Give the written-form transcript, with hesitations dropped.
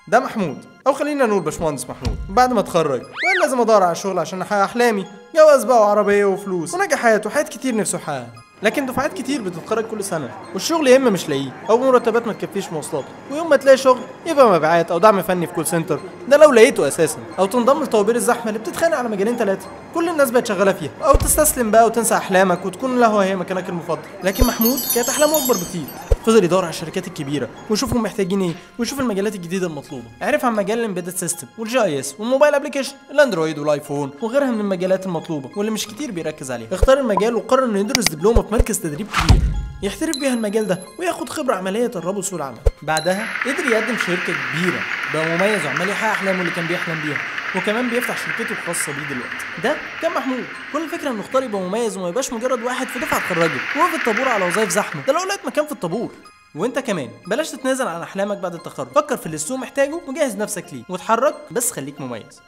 ده محمود، او خلينا نقول باشمهندس محمود. بعد ما اتخرج وقال لازم ادور على شغل عشان احقق احلامي، جواز بقى وعربية وفلوس، ونجح حياته وحاجات كتير نفسه يحققها. لكن دفعات كتير بتتخرج كل سنة والشغل يا اما مش لاقيه او مرتبات ما تكفيش مواصلات، ويوم ما تلاقي شغل يبقى مبيعات او دعم فني في call center، ده لو لقيته اساسا، او تنضم لطوابير الزحمة اللي بتتخانق على مجالين ثلاثة كل الناس بقت شغالة فيها، او تستسلم بقى وتنسى احلامك وتكون له هي مكانك المفضل. لكن محمود كانت احلامه اكبر بكتير، فضل يدور على الشركات الكبيرة ويشوفهم محتاجين ايه ويشوف المجالات الجديدة المطلوبة. عرف عن مجال ال embedded system وال GIS وال mobile application، ال Android وال iPhone وغيرها من المجالات المطلوبة واللي مش كتير بيركز عليها. اختار المجال وقرر انه يدرس دبلومه في مركز تدريب كبير يحترف بيها المجال ده وياخد خبره عملية تدربه سوق العمل. بعدها قدر يقدم شركة كبيرة، بقى مميز وعمال يحقق احلامه اللي كان بيحلم بيها، وكمان بيفتح شركته الخاصة بيه دلوقتي. ده كان محمود. كل الفكرة انه اختار يبقى مميز وما يبقاش مجرد واحد في دفعه اتخرجت وهو في الطابور على وظايف زحمة، ده لو لقيت مكان في الطابور. وانت كمان بلاش تتنازل عن احلامك بعد التخرج، فكر في اللي السوق محتاجه وجهز نفسك ليه واتحرك، بس خليك مميز.